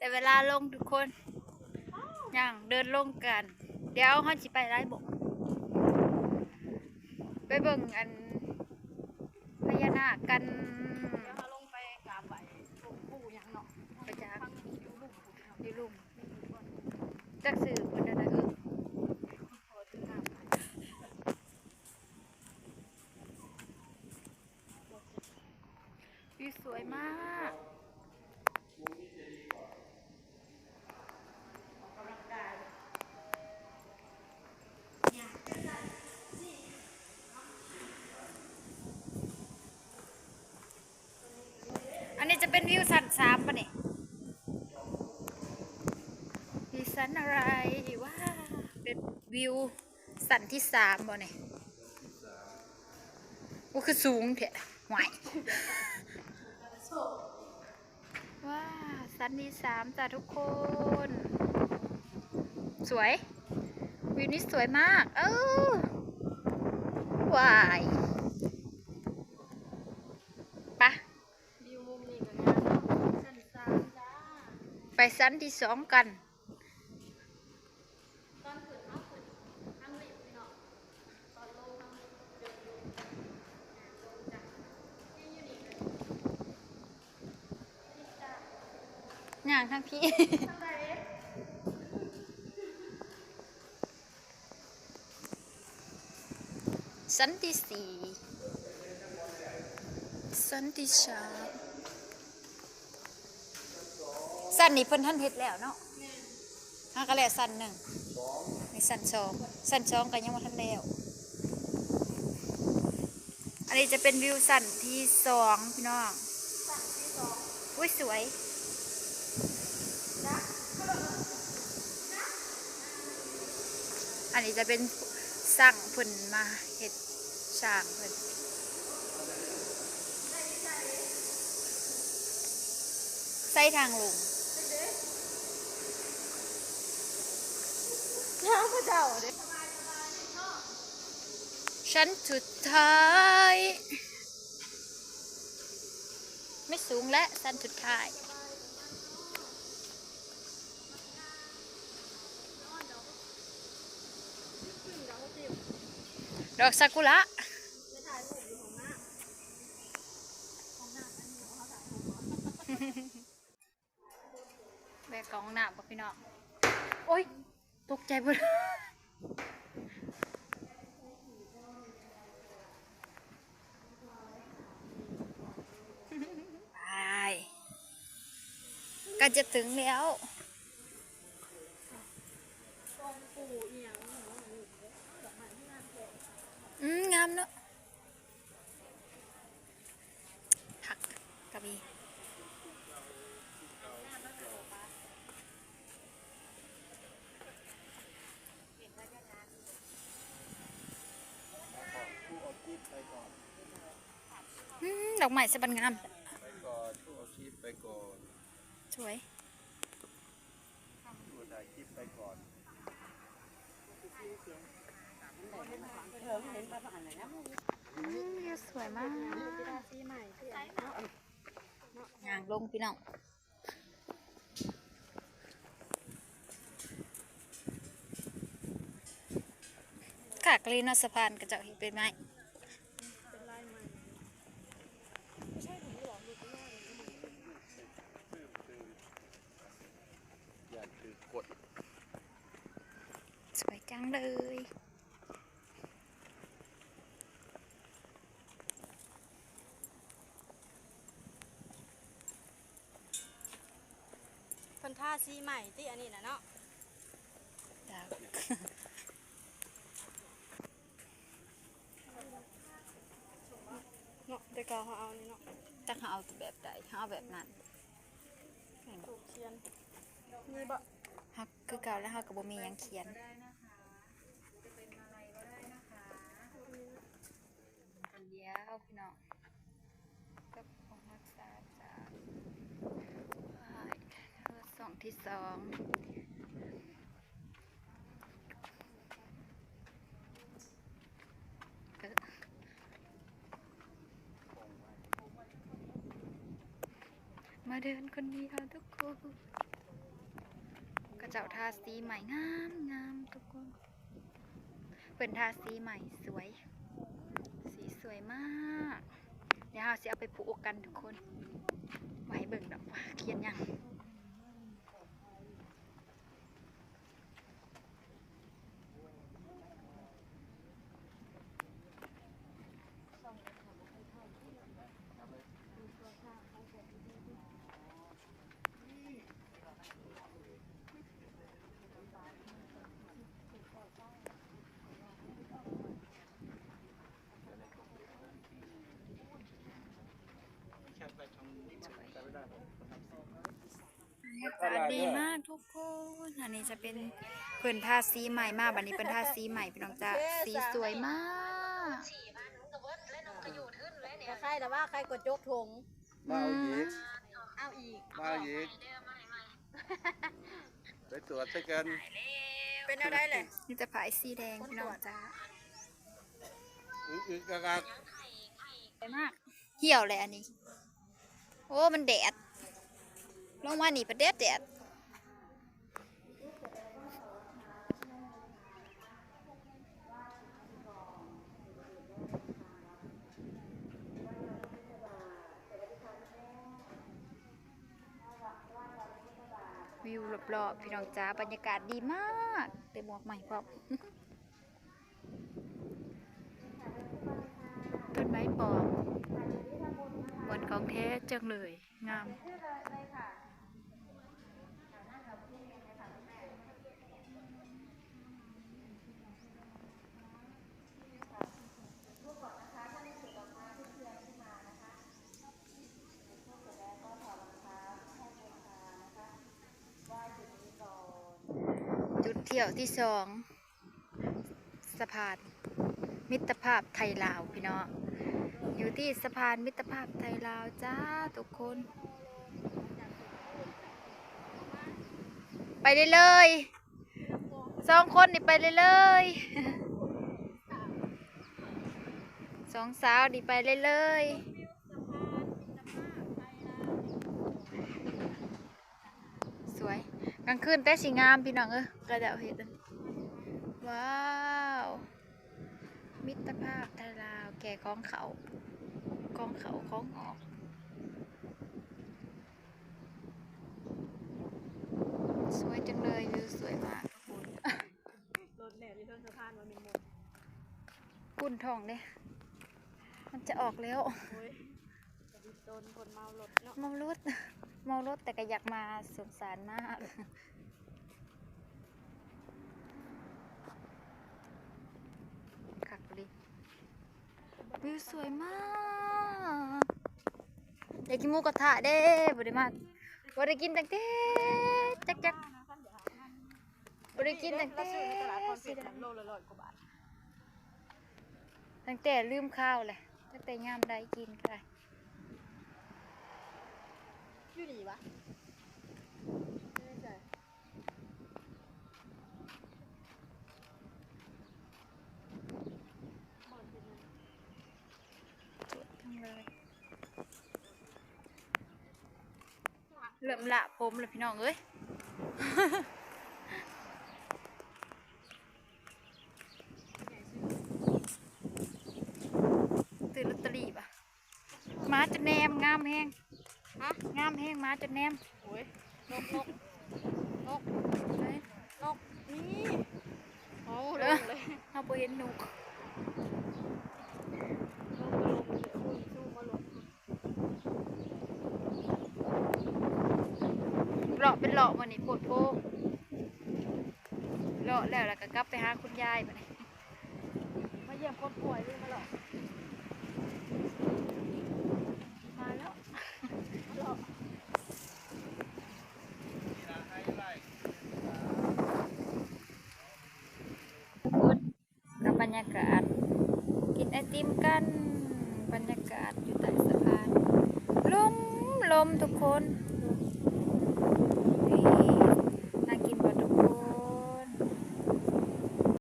ແຕ່ເວລາລົງທຸກຄົນ ຍ່າງເດີນລົງກັນ. ດຽວເຮົາຊິໄປຫຼາຍບ່ອນ ໄປເບິ່ງອັນພະຍານາກກັນ. ດຽວເຮົາລົງໄປກາບໄຫວ້ປູ່ຫຍັງເນາະ ໄປຈັກ ຢູ່ລຸ່ມ ຢູ່ລຸ່ມ ຈັກຊື່ເພິ່ນນັ້ນນະ. ເອີ ວິວສວຍມາກ. ອັນນີ້ຈະເປັນວິວຊັ້ນສາມປະນີ້? ມີຊັ້ນອະໄລ? ວ້າ ເປັນວິວ ຊັ້ນທີສາມບໍ່ນີ້? ໂອ້ ຄືສູງແທ້ ຫວາຍ. ວ້າ ຊັ້ນທີສາມຈ້າທຸກຄົນ. ສວຍ ວິວນີ້ສວຍມາກ. ເອີ ຫວາຍ ປະ ວິວມຸມນີ້ກໍງາມເນາະ. ຊັ້ນສາມຈ້າ ໄປຊັ້ນທີສອງກັນ. ຕອນຂຶ້ນເຮົາຂຶ້ນທາງລິບພີ່ນ້ອງ ຕອນລົງເຮົາເດີນລົງ ຍ່າງລົງຈ້າ ຢູ່ນີ້ກໍ ຍ່າງທາງພີ້ ຊັ້ນທີສີ່ ຊັ້ນທີສາມ. ຊັ້ນນີ້ເພິ່ນທັນເຮັດແລ້ວເນາະ. ເຮົາກໍແລ້ວຊັ້ນໜຶ່ງ ນີ້ຊັ້ນສອງ ຊັ້ນສອງກໍຍັງບໍ່ທັນແລ້ວ. ອັນນີ້ຈະເປັນວິວຊັ້ນທີສອງພີ່ນ້ອງ. ອຸ້ຍ ສວຍ. ອັນນີ້ຈະເປັນຊ່າງເພິ່ນມາເຮັດ ຊ່າງເພິ່ນໃສ່ທາງລົງ ທາງເຂົາເຈົ້າເດ້. ຊັ້ນສຸດທ້າຍ ໄມ່ສູງແລ້ວ ຊັ້ນສຸດທ້າຍ. ດອກຊາກຸລະ ແວະເຂົ້າຫ້ອງນ້ຳບໍ່ພີ່ນ້ອງ? ໂອ້ຍ ຕົກໃຈເບິດ. ໄປ ໃກ້ຈະເຖິງແລ້ວ. ອືມ ງາມເນາະ. ຜັກກະມີ. ອືມ ດອກໄມ້ສະບັນງາມ ໄປກ່ອນ ຜູ້ເອົາຄລິບໄປກ່ອນ ສວຍ. ອືມ ວິວສວຍມາກ. ຍ່າງລົງພີ່ນ້ອງ ຄັກອີ່ຫຼີເນາະ ສະພານເຂົາເຈົ້າເຮັດເປັນໄມ້. ຢ້ານຖືກກົດ ສວຍຈັງເລີຍ. ເພິ່ນທາສີໃໝ່ຕິ ອັນນີ້ນະເນາະ. ເນາະ ແຕ່ເກົ່າເຮົາເອົານີ້ເນາະ ຈັກເຮົາເອົາແບບໃດ ເຮົາເອົາແບບນັ້ນ. ຂຽນມີບໍ່? ເຮົາຄືເກົ່າແລ້ວ ເຮົາກໍບໍ່ມີຫຍັງຂຽນ. ອັນດຽວພີ່ນ້ອງ ກັບຂອງຮັກສາຈາກ ຊ່ອງທີສອງ. ມາເດີນຄົນດຽວທຸກຄົນ. ເຈົ້າທາສີໃໝ່ງາມໆ ທຸກຄົນ ເພິ່ນທາສີໃໝ່ສວຍ ສີສວຍມາກ. ດຽວເຮົາຊິເອົາໄປປູກກັນທຸກຄົນ ບໍ່ໃຫ້ເບິ່ງດອກວ່າຂຽນຫຍັງ. ບັນຍາກາດດີມາກທຸກຄົນ. ອັນນີ້ຈະເປັນເພິ່ນທາສີໃໝ່ມາ ບັດນີ້ເພິ່ນທາສີໃໝ່ ພີ່ນ້ອງຈ້າ ສີສວຍມາກ. ກະໄຄລະວ່າ ໄຄກວ່າຈົກຖົງ. ມາເອົາອີກ ເອົາອີກ ມາເອົາອີກ ໄປຕວດໃສ່ກັນ. ເປັນແນວໃດແຫຼະ? ມີແຕ່ຜ້າສີແດງ ພີ່ນ້ອງຈ້າ ອຶກໆ ອັກໆ ມາກ. ຫ່ຽວແຫຼະອັນນີ້. ໂອ້ ມັນແດດ ລົງມານີ້ປະແດດແດດ. ວິວລອບໆ ພີ່ນ້ອງຈ້າ ບັນຍາກາດດີມາກ ໄດ້ໝວກໃໝ່ພ້ອມ. ຕົ້ນໄມ້ປອມ ມ່ວນຂອງແທ້ຈັ່ງເລີຍ ງາມ. ຈຸດທ່ຽວທີສອງ ສະພານມິດຕະພາບໄທລາວ ພີ່ນ້ອງ ຢູ່ທີ່ສະພານມິດຕະພາບໄທລາວຈ້າທຸກຄົນ. ໄປເລື້ອຍໆ ສອງຄົນນີ້ໄປເລື້ອຍໆ ສອງສາວນີ້ໄປເລື້ອຍໆ. ສວຍ ກາງຄືນແຕ່ຊິງາມ ພີ່ນ້ອງເອີຍ ເຂົາເຈົ້າເຮັດ. ວ້າວ ມິດຕະພາບໄທລາວ ແກ່ຂອງເຂົ້າ ຂອງເຂົ້າຂອງອອກ. ສວຍຈັງເລີຍ ວິວສວຍມາກທຸກຄົນ. ລົດແລ່ນຢູ່ເທິງສະພານວ່າແມ່ນມົນ ກຸ້ນທ້ອງເດ້ ມັນຈະອອກແລ້ວ. ໂອ້ຍ ກະດິດດົນ ຄົນເມົາລົດເນາະ ເມົາລົດ ເມົາລົດ ແຕ່ກະຢາກມາ ສົງສານມາກ. ຄັກອີ່ຫຼີ ວິວສວຍມາກ. ຢາກກິນໝູກະທະເດ້ ບໍ່ໄດ້ມາ ບໍ່ໄດ້ກິນຕັ້ງແຕ່ ຈັກໆ ບໍ່ໄດ້ກິນຕັ້ງແຕ່ ໂລລະຮ້ອຍກວ່າບາດ ຕັ້ງແຕ່ລືມຂ່າວແຫຼະ ຕັ້ງແຕ່ຍາມໃດກິນກະໄດ້. ຢູ່ນີ້ຫວາ? ຢູ່ໃສ? ເລີ່ມລະຜົມແລ້ວ ພີ່ນ້ອງເອີຍ. ຊື້ລອດເຕີຣີ່ບະ? ໝາຈົນແນມ ງາມແຮງ. ຮະ? ງາມແຮງ ໝາຈົນແນມ. ໂອ້ຍ ນົກ ນົກ ນົກ ເອີຍ ນົກ ນີ້. ເອົາ ເອີ ລົງເລີຍ ເຮົາບໍ່ເຫັນນົກ. ລົງ ລົງເລີຍ ໂອ້ຍ ຊູມມາລົງ. ເລາະເປັນເລາະມື້ນີ້ ໂພດໂພ. ເລາະແລ້ວ ແລ້ວກະກັບໄປຫາຄຸນຍາຍບາດນີ້. ມາຢ້ຽມຄົນປ່ວຍ ຫຼືມາເລາະ? ມາແລ້ວ ມາເລາະ. ກັບບັນຍາກາດ ກິນໄອຕິມກັນ ບັນຍາກາດຢູ່ໃຕ້ສະພານ ລົມ ລົມທຸກຄົນ.